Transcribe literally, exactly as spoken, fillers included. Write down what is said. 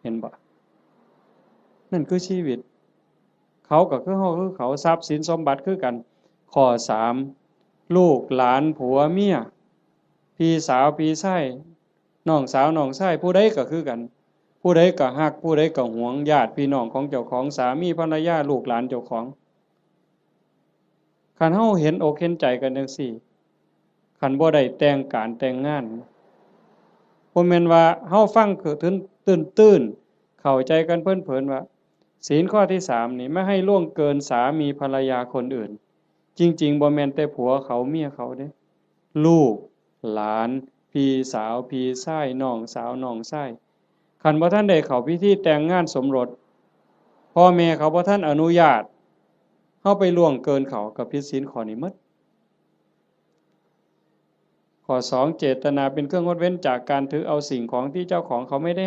เห็นบ่ นั่นคือชีวิต เขาก็คือเฮาคือเขา ทรัพย์สินสมบัติคือกัน ข้อสาม ลูกหลานผัวเมีย พี่สาวพี่ชาย น้องสาวน้องชาย ผู้ใดก็คือกัน ผู้ใดก็ฮัก ผู้ใดก็หวง ญาติพี่น้องของเจ้าของ สามีภรรยา ลูกหลานเจ้าของ คันเฮาเห็นอกเห็นใจกันจั่งซี้ คันบ่ได้แต่งการแต่งงาน บ่แม่นว่าเฮาฟังคือตื้นๆ เข้าใจกันเพลินๆ ว่า ศีลข้อที่สามนี่ ไม่ให้ล่วงเกินสามีภรรยาคนอื่น จริงๆ บ่แม่นแต่ผัวเขาเมียเขาเด้ ลูก หลาน พี่สาว พี่ชาย น้องสาว น้องชาย คันบ่ทันได้เข้าพิธีแต่งงานสมรส พ่อแม่เขาบ่ทันอนุญาต เฮาไปล่วงเกินเขา ก็ผิดศีลข้อนี้หมด ข้อสอง เจตนาเป็นเครื่องงดเว้นจากการถือเอาสิ่งของที่เจ้าของเขาไม่ได้